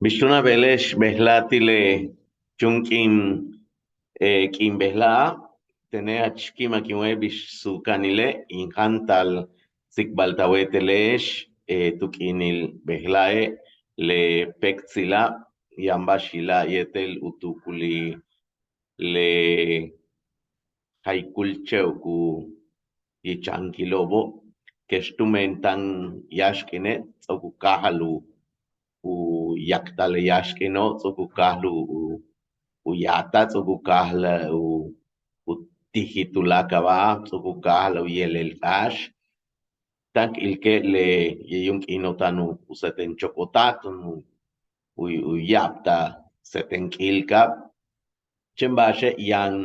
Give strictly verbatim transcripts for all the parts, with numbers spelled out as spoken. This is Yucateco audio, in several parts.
Bix túun a beele'ex bejla'a ti' le chúun k'iin, k'iin bejla'a', tene' jach ki'imak in wéetel bix suukanile' in jáantal tsikbalt a wéetele'ex tu k'iinil bejla'e' le péektsila' yaan ba'ax yila' yéetel u tuukulil le jaykulche'ob ku yichankilo'obo', kex tumen táan yáax k'iine' ts'o'ok u káajal u yaktal le yáax k'iino', ts'o'ok u káajal u u yaatal, ts'o'ok u káajal u u tijil tuláakal ba'al, ts'o'ok u káajal u yeelel k'áax. Táan k ilike' le yuum k'iino' táan u seten chokota'ab, túun u u ya'abtal seten k'iilka'ab. Chéen ba'axe' yaan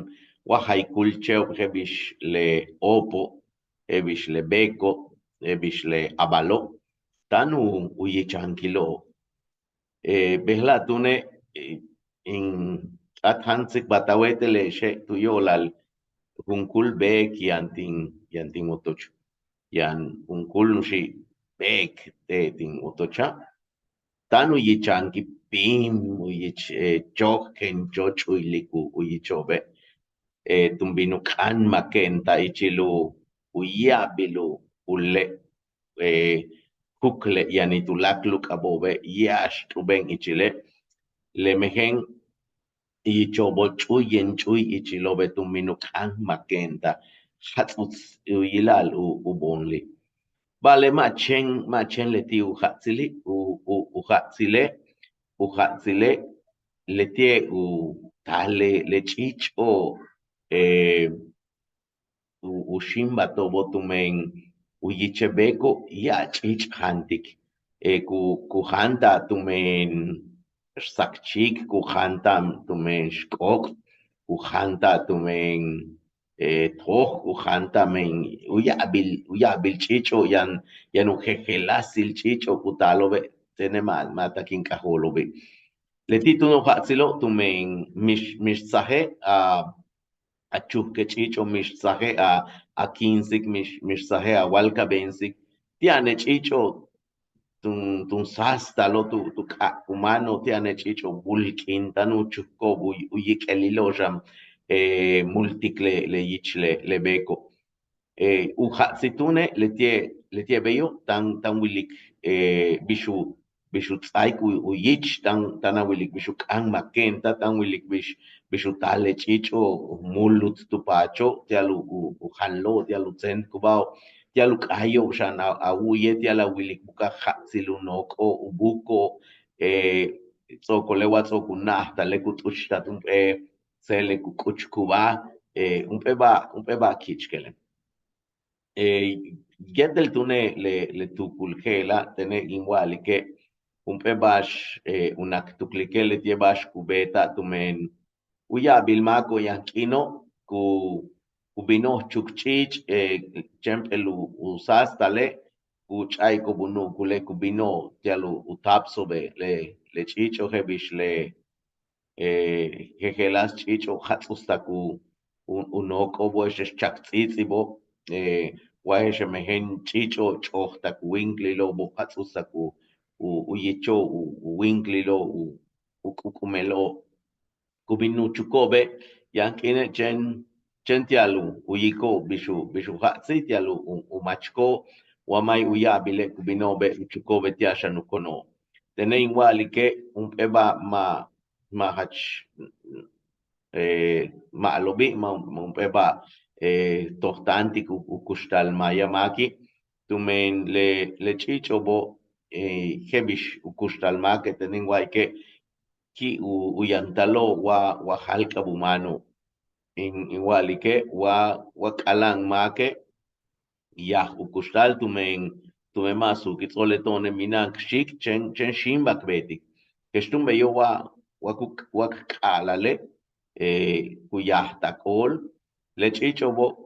wa jaykulche'ob je'el bix le óopo', je'el bix le beeko', je'el bix le abalo', táan u yichankilo'ob. Bejla' túune' in k'áat jáan tsikbalt a wéetele'exe' tu yo'olal junkúul beek yaan tin yaan tin wotoch. Yaan junkúul nuxi' beek te' tin wotocha', táan u yichankil píim, u yich choj, kéen choj, ch'u'uy ilik u yicho'obe'. Túun bin u k'áanmake'enta'al ichil u ya'abil u le' kukle' yaan tuláakal u k'abo'obe' yáax t'uben ichile', le mejen yicho'obo' ch'uuyen ch'uuy ichilo'obe' túun bin u k'áanmake'enta'al, jats'uts u yila'al u boonili'. Ba'ale' ma' chéen ma' chéen leti' u jats'ili', u u jats'ile' u jats'ile' leti'e' u taal le ch'iich'o'ob u xíimbalto'obo' tumen u yich le beeko' ya'ab ch'iich' jaantik. Ku ku jáanta'al tumen xsakchik, ku jáanta'al tumen xk'óok', ku jáanta'al tumen toj, ku jáanta'al men u ya'abil u ya'abil ch'iich'o'ob yaan yaan u jejeláasil ch'iich'o'ob ku taalo'obe'. Tene' ma' ma' tak in k'ajóolo'obi'. Leti' túun u jats'ilo' tumen mix mix tsaje' a a chujke ch'iich'o'ob, mix tsaje' a a kíinsik, mix mix tsaje' a wa'alkabeensik ti' yaan le ch'iich'o'ob túun túun sáastalo' tu tu k'a'ak u máano'ob, ti' yaan le ch'iich'o'ob bulk'in táan u chujko'ob u yik'elilo'ob xan multik le le yich le le beeko'. U jats'il túune' leti'e' leti'e' beyo' táan táan wilik bix u bix u ts'áaik u yich, táan táan a wilik bix u k'áanmake'enta'al, táan wilik bix bix u taal le ch'iich'o'ob múul luts tu paacho', ti'al u u janlo'ob, ti'al u tséentkubáajo'ob, ti'al u k'aayo'ob xan a wu'uye' ti'al a wilik buka'aj jats'il u nook'o'ob, u buuko'ob. Ts'o'okole' wa ts'o'ok u na'ajtal le ku t'uchtal jump'éel tséel le ku k'uchkubáaj, jump'éel ba'al jump'éel ba'al ki'ichkelem. Yéetel túune' le le tuukul je'ela' tene' in wa'alike' jump'éel ba'ax unak tuklike' leti'e' ba'ax ku beeta'al tumen u ya'abil máako'ob yaan k'iino' ku ku bino'ob chuk ch'iich', chéen p'éel u sáastale' ku ch'a'iko'ob u nu'ukule' ku bino'ob ti'al u táapso'obe' le le ch'iich'o'ob je'el bix le jejeláas ch'iich'o'ob jats'uts tak u u nook'o'obo' je'ex chak ts'íits'ibo', wa je'ex mejen ch'iich'o'ob ch'oj tak u wíinklilo'obo' jats'uts tak u u yicho'ob u wíinklilo'ob u k'uk'umelo'ob. Ku bin u chuko'obe' yaan k'iine' chéen chéen ti'al u yiko'ob bix u bix u jats'il ti'al u u machko'ob, wa ma' u ya'abile' ku bino'obe' u chuko'obe' ti'al xan u kono'ob. Tene' in wa'alike' jump'éel ba'al ma' ma' jach ma'alobi', ma' jump'éel ba'al toj táantik u kuxtal maaya máaki', tumen le le ch'iich'o'obo' je'el bix u kuxtal máake' tene' in wa'alike' ki' u u yantalo'ob wa wa jáalk'ab u máano'ob. In in wa'alike' wa wa k'ala'an máake' yaj u kuxtal tumen tumen ma' suukil ts'o'ole' to'one' mina'an k xi'ik chéen chéen xíimbal k beetik. Kex túun beyo' wa wa ku wa k k'a'alale' ku yajtal k óol. Le ch'iich'o'obo'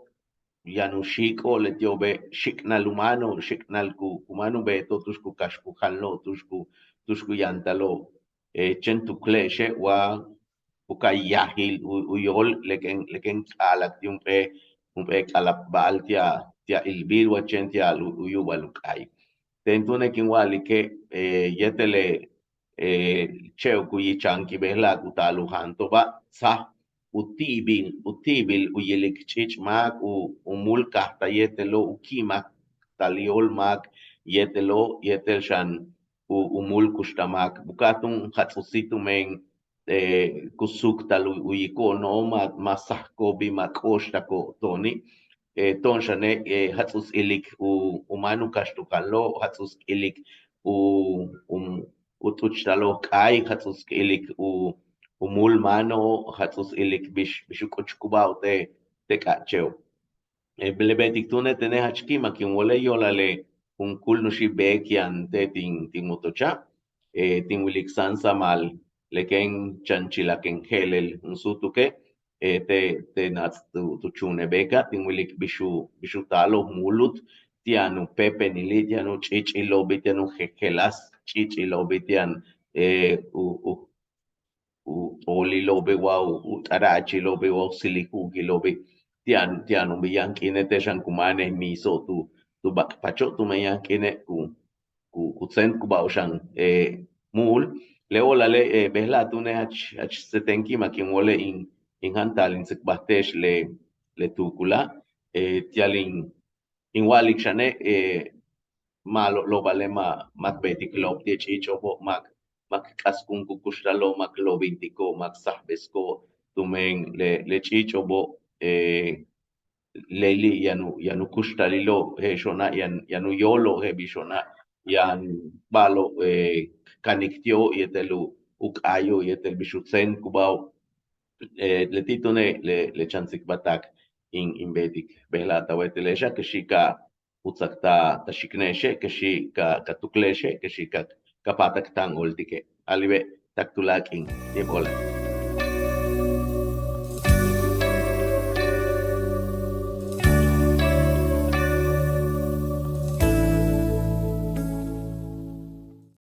yaan u xi'iko'ob leti'obe' xi'iknal u máano'ob, xi'iknal ku ku máan u beeto'ob tu'ux ku kaxt ku janlo'ob, tu'ux ku tu'ux ku yantalo'ob. Chéen tukle'exe' wa u ka yajil u u yóol le kéen le kéen k a'alak ti' jump'éel jump'éel k'alaba'al ti'al ti'al ilbil wa chéen ti'al u yu'ubal u k'aay. Teen túune' kin wa'alike' yéetel le che'o' ku yicha'anki' bejla'e' ku taal u jaanto'oba', tsaj u ti'bil u ti'bil u yilik ch'iich' máak, u múul kajtal yéetelo', u ki'imaktal yóol máak yéetelo', yéetel xan u múul kuxtal máak. Buka'aj túun jats'utsi tumen ku suuktal u yiko'ono', ma' ma' sajko'obi', ma' k'oxtako'ob to'oni'. To'on xane' jats'uts k ilik u máan u kaxtukanlo', jats'uts k ilik u u t'uuchtaloj k'aay, jats'uts k ilik u múul máano', jats'uts k ilik bix bix u k'uchkuba'ob te' te' k'áatche'o'. Le beetik túune' tene' jach ki'imak in wole' yo'olal le junkúul nuxi' beek yaan te' tin tin wotocha'. Tin wilik sáansamal le kéen chan chilak in je'elel jun súutuke' te' te' naats' tu chuune' beeka', tin wilik bix u bix u taalo' múulut, ti'an u péepenili', ti'an u ch'iich'ilo'obi', ti'an u jejeláas ch'iich'ilo'obi', ti'an u u u t'oolilo'obi' wa u t'ara'achilo'obi' wa u silik ju'ukilo'obi'. Ti'an ti'an u bin yaan k'iine' te' xan ku máanej miiso'ob tu tu bak'pacho' tumen yaan k'iine' ku ku tséentkuba'ob xan múul. Le o'olale' bejla'e' túune' jach jach seten ki'imak in wole' in in jantal in tsikbal te'ex le le tuukula'. Ti'al in in wa'alik xane' ma'alob lóobale' ma' ma' k beetik loob ti' ch'iich'o'obo', ma' ma' k k'askun ku kuxtalo'ob, ma' k loobintiko'ob, ma' k sajbesiko'ob, tumen le le ch'iich'o'obo' leli' yaan u yaan u kuxtalilo' je'ex o'ona', yaan yaan u yóolo' je'ex bix o'ona', yaan ba'alo'ob k kanik ti'ob yéetel u k'aayo'ob yéetel bix u tséentkuba'ob. Leti' túune' le le chan tsikbaltaak in in beetik bejla'e' ta wéetele'exa', kexi' ka uts k ta ta xikne'exe', kexi' ka ka tukle'exe', kexi' ka ka p'áatak táan óoltike'. A'alibe' tak tuláakal k'iin. Ti'e' b'oole'.